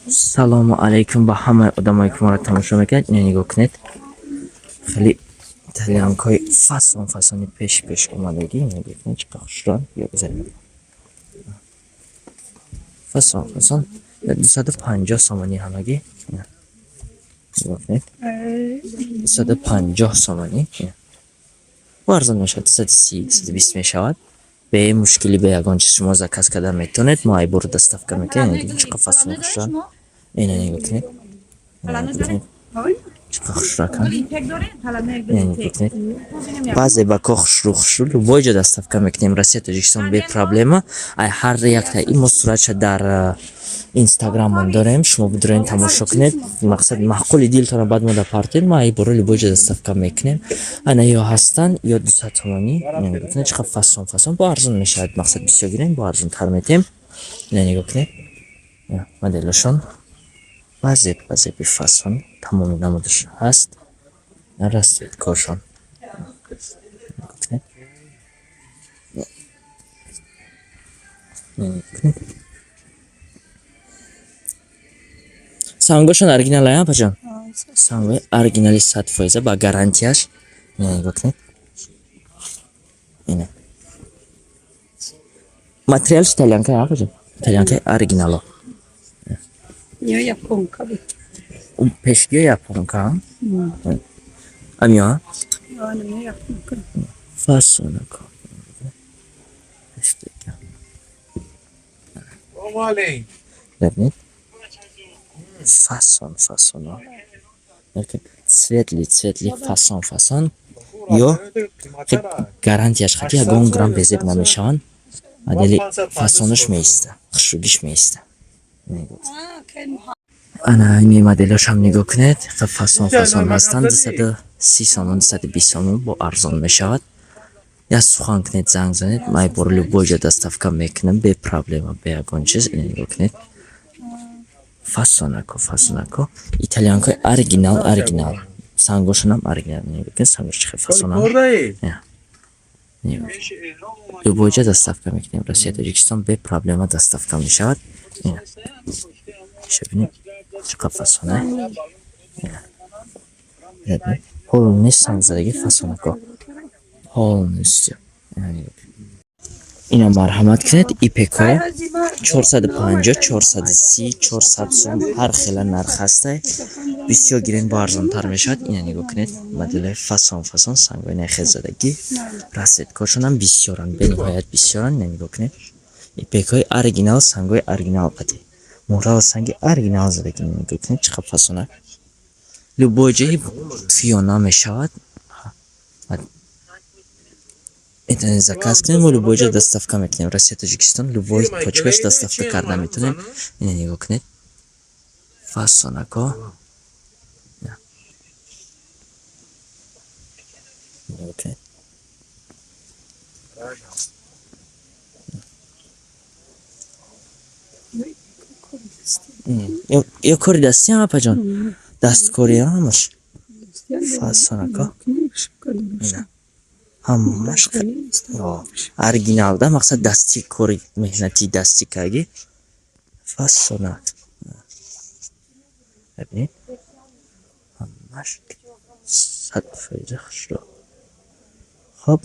Салому алайкум ба ҳамаи одамое, ки моро тамошо мекунед. Ина нигоҳ кунед, хеле итальянкаҳои фасон фасони пеш пеш омадагӣ. Нигоҳ кунед, чӣ қадр хушрӯянд. Биё, гузарем. Фасон фасон, 250 сомонӣ ҳамагӣ. Нигоҳ кунед, 250 сомонӣ. Бо арзон мешавад, 230, 220 мешавад. Бе мушкилӣ, бе ягон чиз шумо заказ карда метавонед. Мо айбору доставка мекунем. Чӣ қадр фасони хушрӯянд. Ина нигоҳ кунед, чӣ қадр хушрӯяканд. Ина нигоҳ кунед, баъзе бако хушрӯ хушрӯ. Любой ҷо доставка мекунем, Россия, Тоҷикистон, бе проблема. Ай ҳар якта ин мо суратша дар инстаграммон дорем, шумо бидурен, тамошо кунед. Мақсад, маъқули дилтона баъд мо дапартед. Мо айборо любой ҷо доставка мекунем. Ана ё ҳастанд, ё 200 сомонӣ. Нигоҳ кунед, чӣ қадр фасон фасон. Бо арзон мешавад, мақсад, бисёр гирем, бо арзонтар метем. Ина нигоҳ кунед, моделашон базеб базеби фасон, тамоми намудаш ҳаст. Расцветкошон нигоҳ кунед, нигоҳ кунед. Сангошон оригинал ая, апаҷон? Сангои оригинали 100%, ба гарантияш. Ина нигоҳ кунед, ина материалш итальянка, апаҷон, итальянкаи оригинало. Ё японка буд. Пешгиё японка, амиё? Ё японка. Фасонако. Бибинед, фасон фасоно, светлый светлый, фасон фасон. Ё гарантияш хати, ягон грамм безеб намешаванд. Модели фасонаш меиста, хушрӯгиш меиста. Ана ини моделошам нигоҳ кунед, фасон фасон ҳастанд. 230 сомон, 220 сомон, бо арзон мешавад. Як сухан кунед, занг занед, ман бор любой ҷо доставка мекунам, бе проблема, бе ягон чиз. Ина нигоҳ кунед, фасонако фасонако, итальянкои оригинал оригинал, сангошонам оригинал. Нигоҳ кунед, сангош чӣ хел фасонам. Любой ҷо доставка мекунем, Россия, Тоҷикистон, бе проблема доставка мешавад. Иша бинед, чӣ қадр фасона. Полный сангзадагӣ, фасонако, полностью. Ина марҳамат кунед, ипеко 450, 430, 400 сом, ҳар хела нарх ҳастай. Бисёр гирен, бо арзонтар мешавад. Ина нигоҳ кунед, моделҳои фасон фасон, сангҳои нахелзадагӣ, расцветкошонам бисёранд, бениҳоят бисёранд. Ина нигоҳ кунед, ипекҳои оригинал, сангҳои оригинал қати муҳрава, санги оригинал задагӣ. Нигоҳ кунед, чӣ қадр фасона. Любой ҷои фиёна мешавад, метавонед заказ кунед. Мо любой ҷо доставка мекунем, Россия, Тоҷикистон, любой точкаш доставка карда метавонем. Ина нигоҳ кунед, фасонако. Нигоҳ кунед. Ё кори дастиам, апаҷон, дасткориам ҳамаш фасонако, ҳамаш оригинал да. Мақсад, дасти кори меҳнати дастӣ кардагӣ, фасонак. Бибинед, ҳамаш 100% хушрӯ. Хоб.